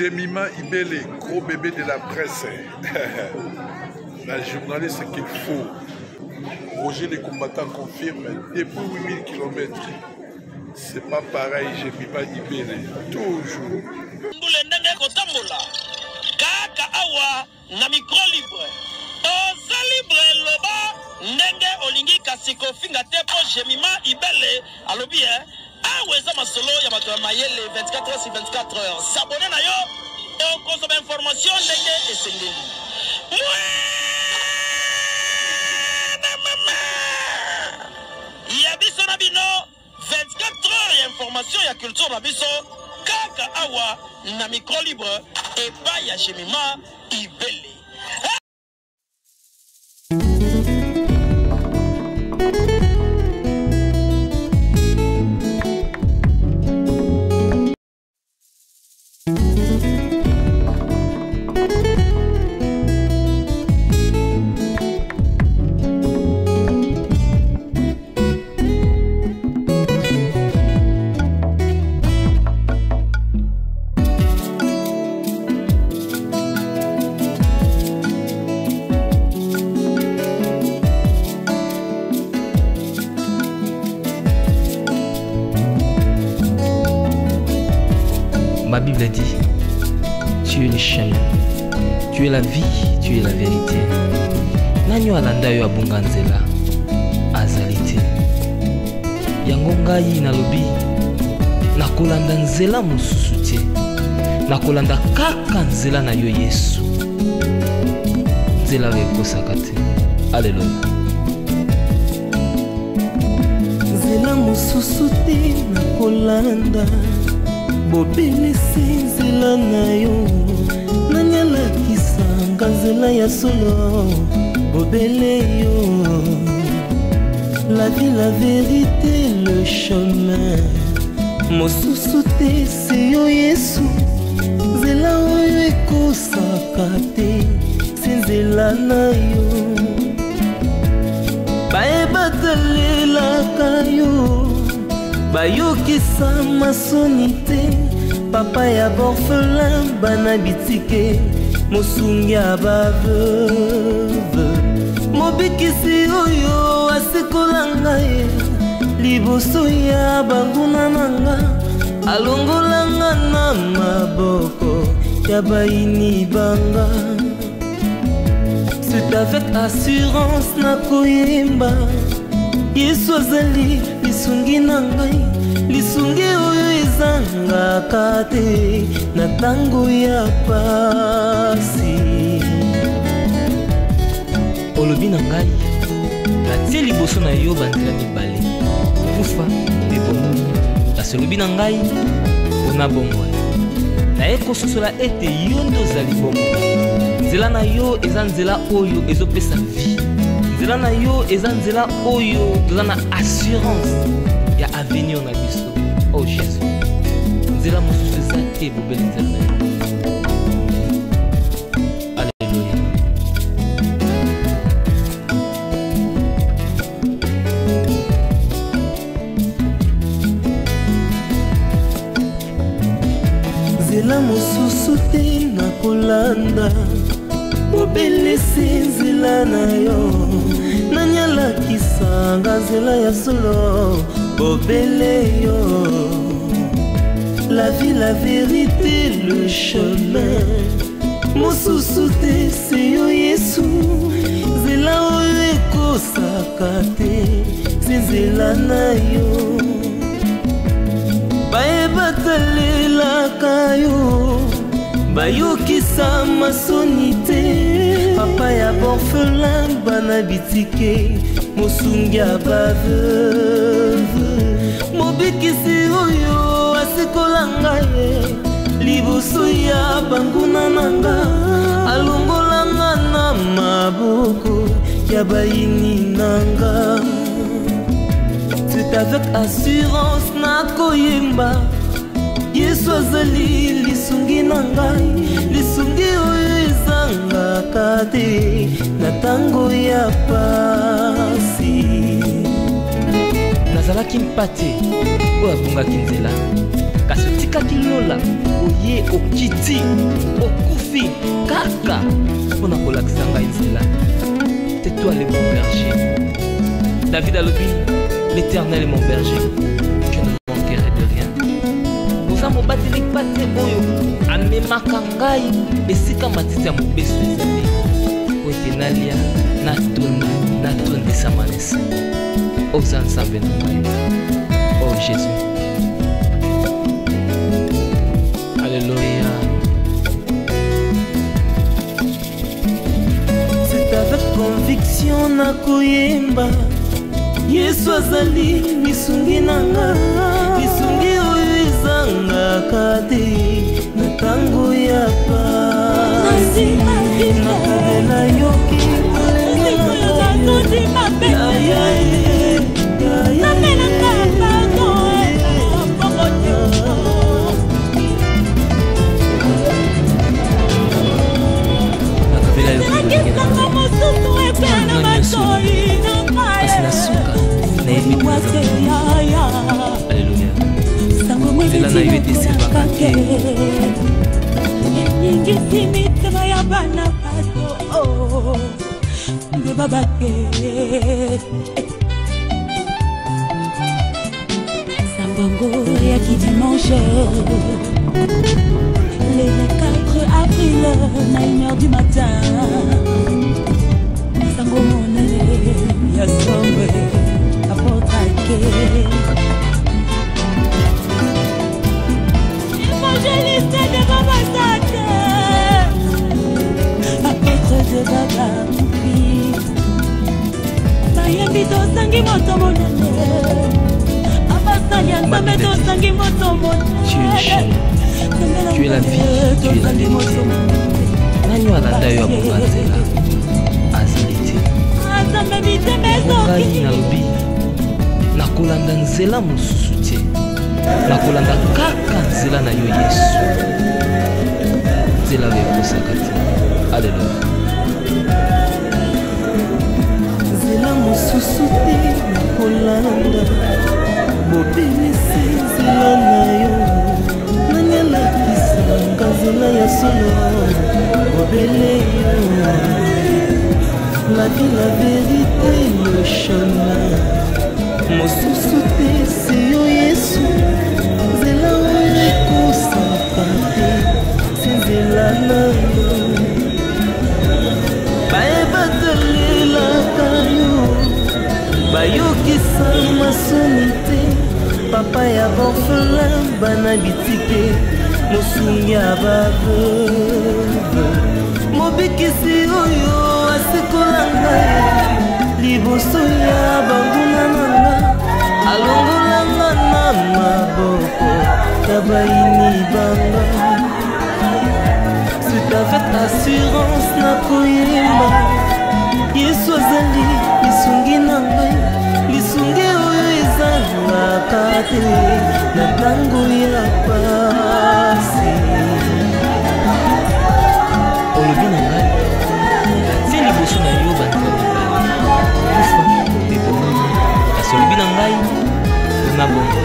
Jemima Ibele, gros bébé de la presse. La journaliste qu'il faut. Roger les combattants confirme depuis 8000 km. C'est pas pareil, Jemima Ibele. Toujours. Mbula ndenge ekotambola kaka awa na micro libre. Oza libre, loba ndenge olingi, kasi kofinga te, mpo Jemima Ibele alobi e awa eza masolo ya bato ya mayele. 24 heures sur 24 heures, s'abonner na yo, okozwa bainformation ndenge esengeli. Mwana mama ya biso na bino, 24 heures ya information ya culture na biso kaka awa na micro libre epai ya Jemima Ibele. Ma Bible dit, tu es le chemin, tu es la vie, tu es la vérité. Nani oyo alanda yo abunga nzela azali te. Yango ngai nalobi, nakolanda nzela mosusu te, nakolanda kaka nzela na yo Yesu, nzela oyo ekosaka te. Aleluya. Nzela mosusu te nakolanda, bobelisi nzela na yo. Nani alakisanga nzela ya solo? Bobele yo. La vie, la vérité, le chemin, mosusu te, se yo Yesu. Nzela oyo ekosaka te, se nzela na yo. Bayebatalelaka yo, bayokisa masoni te. Papa ya borphelin, bana bitike, mosungi ya baveuve, mobikisi oyo asekola ngai liboso ya banguna na nga, alongolanga na maboko ya bayini banga. C'est avec assurance nakoyemba, Yesu azali lisungi na ngai, lisungi oyo ezangaka te na ntango ya pasi. Olobi na ngai, natie liboso na yo banzela mibale, kufa mpe bomoi. Kasi olobi na ngai, mpona bomoi. Naye kososola ete yo nde ozali bomoi. Nzela na yo eza nzela oyo ezopesa vie. Nzela na yo eza nzela oyo toza na assurance ya avenir na biso. Oh Jésus, nzela mosusu eza te, bobele nzela na yo. Alleluya. Nzela mosusu te nakolanda, bobelesi nzela na yo. Nani alakisanga nzela ya solo? Bobele yo. La vie, la vérité, le chemin, mosusu te, se yo Yesu. Nzela oyo ekosaka te, se nzela na yo. Bayebatalelaka yo, bayokisa masoni te. Papa ya borphelin, bana bitike, mosungi ya baveuve, mobikisi oyo asekola ngai liboso ya banguna na nga, alongolanga na maboko ya bayini na nga. C'est avec assurance nakoyemba, Yesu azali lisungi na ngai, lisungi oyo ezangaka te na ntango ya pasi. Nazalaki mpate oyo abungaki nzela. Kasi otikaki lola, oye okiti, okufi kaka mpo na kolakisa ngai nzela. C'est toi le bon berger. David alobi, l'Éternel est mon berger, je ne manquerai de rien. Oza mobateli mpate oyo amemaka ngai esika matiti ya mobesu ezali, po ete nalia, natonda, natondisama na esengo. Oza Nzambe na ngai, oh Jésus. Alléluia. C'est avec conviction nakoyemba Yesu azali lisungi na nga, lisungi oyo ezangaka te na ntango ya pasi. Nakabela yoki Kasi na suka nayebi Alleluia. Nzela na yo edesevaka te. Eningisi mitema ya bana bato oh, nde babake sango yaki dimanche le 4 avril na 1h du matin, sango monene ya sombe apotrake évangéliste de Babasate, apôtre de Babampi, bayembi tosangi moto monene, abasali ya Nzambe tosangi moto monene. Tu es la vie, tu es la vérité. Nani alanda yo abonga nzela azali te. Ngai nalobi nakolanda nzela mosusu te, nakolanda kaka nzela na yo Yesu, nzela oyo ekosaka te. Alleluia. Nzela mosusu te nakolanda, bobelisi nzela na yo, nani alakisanga nzela ya solo, bobele yo. La vie, la vérité, le chemin, mosusu te se yo Yesu, nzela oyo ekosaka te se nzela na yo. Bayebatelelaka yo, bayokisa masoni te, papa ya orphelin, bana bitike, mosungi ya baveuve, mobikisi oyo asekola ngai liboso ya banguna na nga, alongolanga na maboko ya bayini banga. C'est avec assurance nakoyemba Yesu azali lisungi na ngai, lisungi oyo ezangaka te na ntango ya pasi. Olobi na ngai natie liboso na yo banzela mibale, kufa mpe bomoi. Kasi olobi na ngai na bomoi,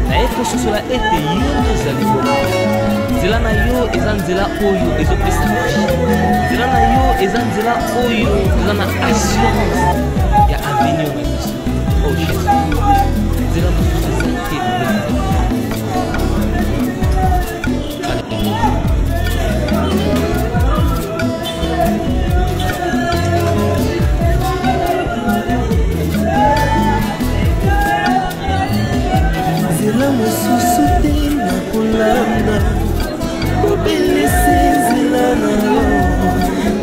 naye kososola ete yo nde ozali bomoi. Nzela na yo eza nzela oyo ezopesa vie, nzela na yo eza nzela oyo eza na assurance ya avenir na biso. Oh Jésus, nzela mosusu eza te. Alleluia. Nzela mosusu te nakolanda, bobelisi nzela na yo,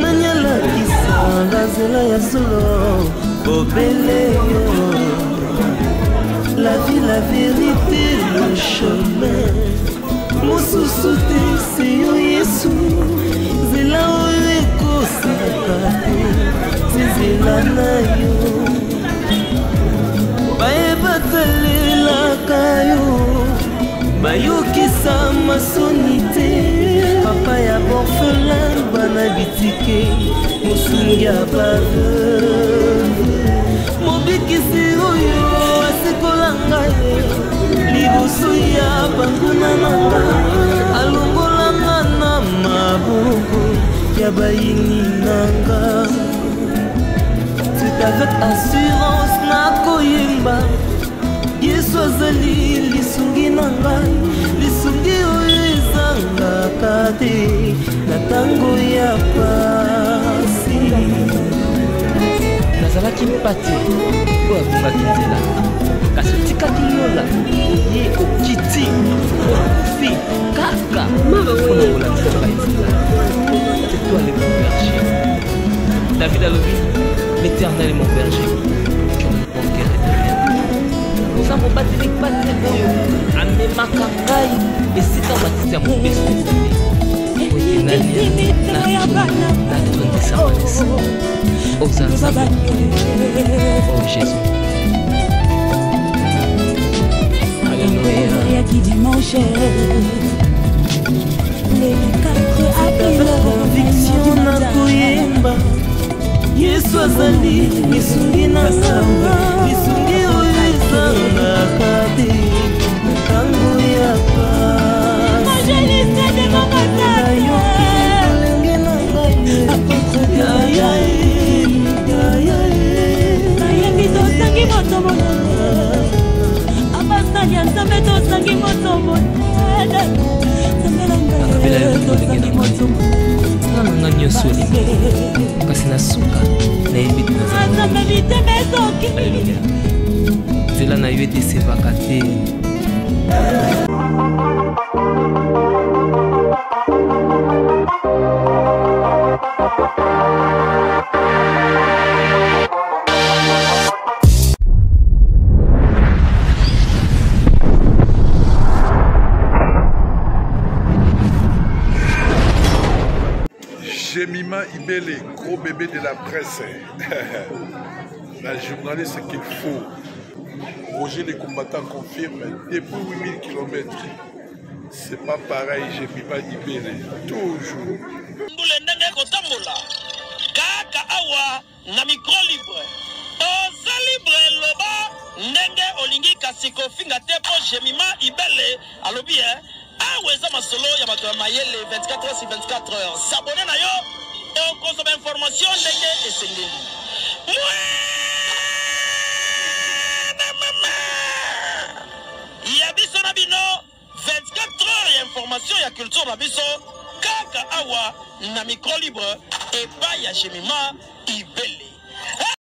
nani alakisanga nzela ya solo, bobele yo. La vie, la vérité, le chemin, mosusu te se yo Yesu, nzela oyo ekosaka te se nzela na yo. Bayebatelelaka yo, bayokisa masoni te, papa ya orphelin, bana bitike, mosungi ya baveuve, mobikisi oyo asekola ngai liboso ya banguna na nga, alongola nga na maboko ya bayini na nga. C'est avec assurance nakoyemba, Yesu azali lisungi na ngai, lisungi oyo ezangaka te na ntango ya pasi. Nazalaki mpate oyo abungaki nzela, kasi otikaki lola, oye okiti, okufi kaka mpona kolakisa ngai nzela. C'est toi le bon berger. David alobi: "L'Éternel est mon berger, je ne manquerai de rien." Oza mobateli mpate oyo amemaka ngai esika matiti ya mobesu ezali, po ete nalia, natondisa malesa. Oza Nzambe, oh Jésus. Alléluia. Dimanche le 4 avril. Conviction nakoyemba, Yesu azali lisungi na nga, lisungi oyo ezangaka te na ntango ya pasi. Nayoki lolenge na ngai, yaya e, yaya e. Nayebi tosangi moto monene, abasali ya Nzambe, tosangi moto monene, Nzambe na Nakabela yo ngai, lolenge na tosangi ngai. moto. Sala na ngai nyonso olingi, kasi na suka nayebi ete naza. Nzambe, mitema ezoki. Alleluya, nzela na yo edesevaka te. Jemima Ibele, gros bébé de la presse. La journaliste qu'il faut. Roger les combattants confirme depuis 8000 km. C'est pas pareil, Jemima Ibele. Toujours. Mbula ndenge ekotambola kaka awa na micro libre. Oza libre, loba ndenge olingi, kasi kofinga te, mpo Jemima Ibele alobi e awa eza masolo ya bato ya mayele. 24 heures sur 24 heures, s'abonner na yo, okozwa bainformation ndenge esengeli. Mwana mama ya biso na bino, 24 heures ya information ya culture na biso kaka awa na micro libre epai ya Jemima Ibele.